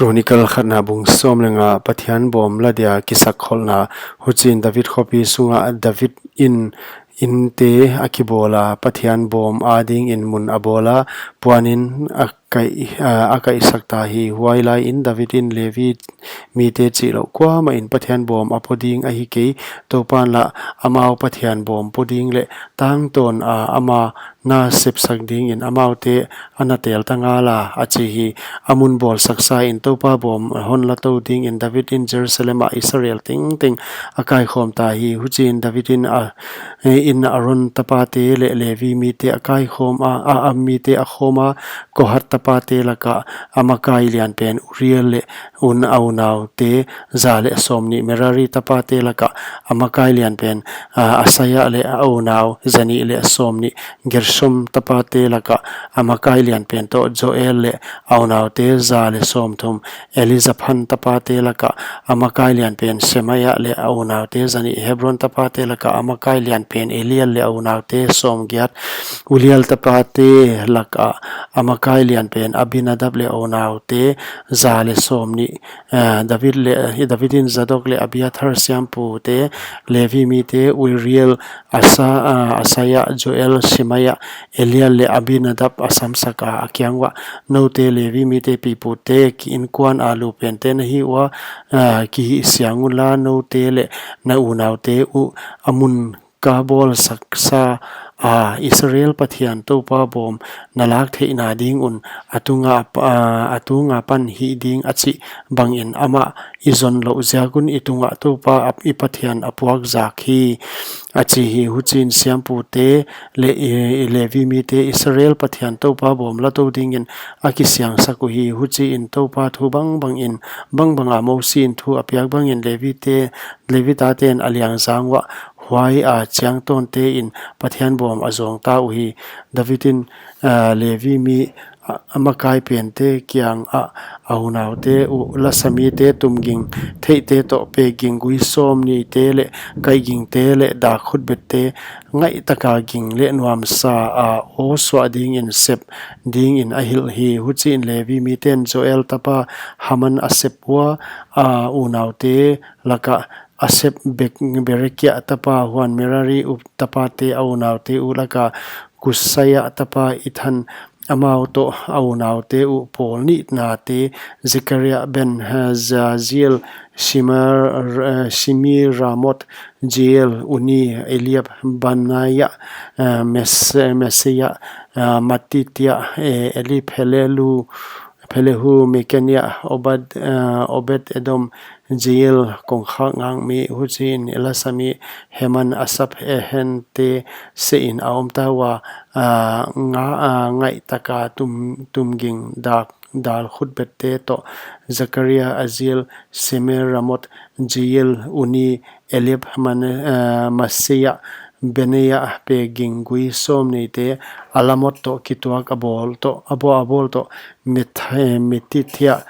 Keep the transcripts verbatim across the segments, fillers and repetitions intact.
Chronicle khatna bung sawm leh nga, Pathian bawm la dia kisakkholhna. Huchiin David khopi sunga David in, inte a kibawl a, Pathian bawm adingin mun a bawl a, puanin a kaih, a, a kaihsak ta hi. Huailaiin David in Levi mite chihlouh kuamah in Pathian bawm a paw ding ahi kei, Toupan lah amau Pathian bawm paw ding leh tangtawn a ama na sepsak dingin amaute a na tel ta ngal a, a chi hi. A mun bawlsaksa in Toupa bawm hon la tou dingin David in Jerusalem ah Israel tengteng a kaikhawm ta hi. Huchiin David in a, in Aaron tapate leh Levi mite a kaikhawm a, a, a mite a khawm a, Kohat tapate laka a makai lianpen Uriel leh un a unaute za leh sawmnih, Merari tapate laka a makai lianpen, a, Asaya leh a unau zanih leh sawmnih, Gershom tapate laka a makai lianpen toh Joel leh a unaute za leh sawmthum, Elizaphan tapate laka a makai lianpen Semaya leh a unaute zanih, Hebron tapate laka a makai lianpen Eliel leh a unaute sawmgiat, Uliel tapate laka a makai lianpen Abinadab leh a unaute za leh sawmnih, eh, David leh, David in Zadok leh Abiathar siampute, Levi mite Uriel, Asa, ah, Asaya, Joel, Semaya, Eliel leh Abinadab a samsak a, a kiang uah, Noute Levi mite pipute ki innkuan a lupente na hi ua, ah, kihihsiang unla, noute leh na unaute uh a mun ka bawlsaksa a, Israel Pathian Toupa bawm na lak theihna ding un a tunga, a, a tunga pan hih ding a chih bangin amah i zon louh ziak un i tungah Toupa a, i Pathian a puak zak hi, a chi hi. Huchiin siampute leh i, i Levi mite Israel Pathian Toupa bawm la tou dingin a kisiangsak uhi. Huchiin Toupa thu bangbangin, bangbanga Mosi in thu a piak bangin Levite, Levi taten a liangzang uah huai a chiangtawnte in Pathian bawm a zawng ta uhi. David in, ah, Levi mi a, a makai pente kiangah a unaute uh, lasamite, tumging theihte toh pekging gui sawmnihte leh kaihgingte leh dak khutbette, ngaihtaka ging leh nuamsa a aw suah dingin sep dingin a hilh hi. Huchiin Levi miten Joel tapa Haman a sep ua, a unaute laka a sep Bek-, Berekia tapa, huan Merari uh tapate a unaute uh laka Kusaya tapa Ethan, amau toh a unaute uh pawl nihnate, Zekaria, Ben, eh, Jaziel, Shimar, eh, Shimiramoth, Jeiel, Uni, Eliab, Benaya, eh, Mes-, Maseia, eh, Matitia, eh, Eliphelelu, Pelehu, Mikania, Obad, eh, Obed Edom, Jeiel, kongkhak ngakmi, huchiin Elasami, Heman, Asap, Ethan te sehin a om ta ua, ah, nga, ah, ngaihtaka tum, tumging dak, dal khutbette toh, Zakaria, Aziel, Semiramoth, Jeiel, Uni, Eliab, Mane-, eh, Maseia, Benaia, pekging gui sawmnihte, Alamot toh kituak a bawl toh, a bawl, a bawl toh, Mit-, eh, Mitithia,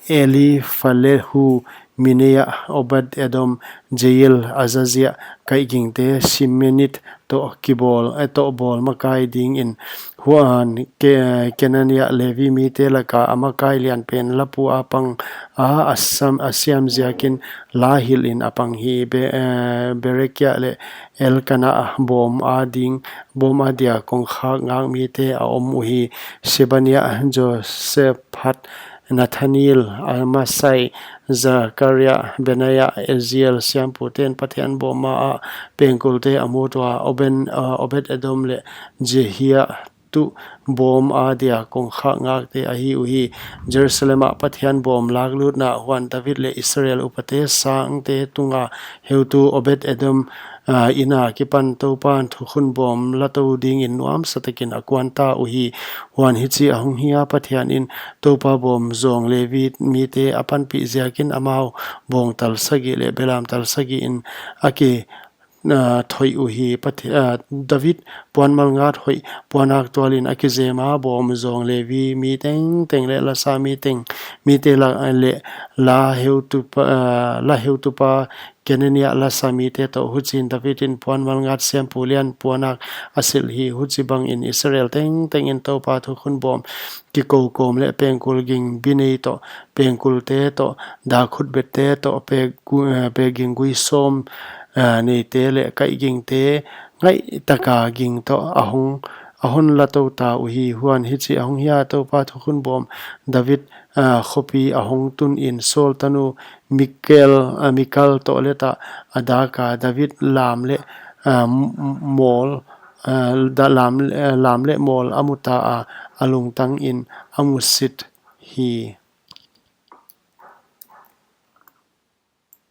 Elifalehu, Mineia, Obed Edom, Jeiel, Azazia, kaihgingte, Shimenith toh kibawl, eh, toh bawl makai dingin, huan Ke-, Kenania, Levi mite laka a makai lianpen lapu a pang a, a sam, a siam ziakin la hilhin a pang hi. Be-, eh, Berekia leh Elkana bawm a ding, bawm a dia kongkhak ngakmite a om uhi. Shebania, Josaphat, Nathaniel, Amasai, Zakaria, Benaia, Aziel, siamputen Pathian bawm a pengkulte a mut ua, Oben, ah, Obed Edom leh Jehia tuh bawm a dia kongkhak ngakte ahi uhi. Jerusalem ah Pathian bawm laklutna, huan David leh Israel upate sangte tunga heutu Obed Edom, ah, ina kipan Toupan thukhun bawm la tou dingin nuamsa takin a kuan ta uhi. Huan hichi ahong hi a, Pathian in Toupa bawm zawng Levi mite a panpih ziakin amau bawngtal sagih leh belamtal sagih in a ki, ah, thoih uhi. Pathi-, ah, David puan malngat hoih, puan aktualin a kizema bawm zawng Levi mi tengteng leh lasa mi teng, mite la, leh la heutupa, ah, la heutupa Kenania lasa mite toh. Huchiin David in puanmal ngat siampu lian puanak a silh hi. Huchibangin Israel tengtengin Toupa thukhun bawm kikou kawm leh pengkul ging bi nei toh, pengkulte toh, dak khutbette toh, pek gu-, eh, pek ging gui sawm, eh, neite leh kaih gingte ngaih taka ging toh a hong, a hon la tou ta uhi. Huan hichi ahong hia, Toupa thukhun bawm David, ah, khopi ahong tunin Saul tanu Mikel, ah, Mikal toh leta a daka, David lam leh, ah, m-, m-, mawl, ah, da lam, ah, lam leh mawl a mu ta a, a lungtangin a mu sit hi.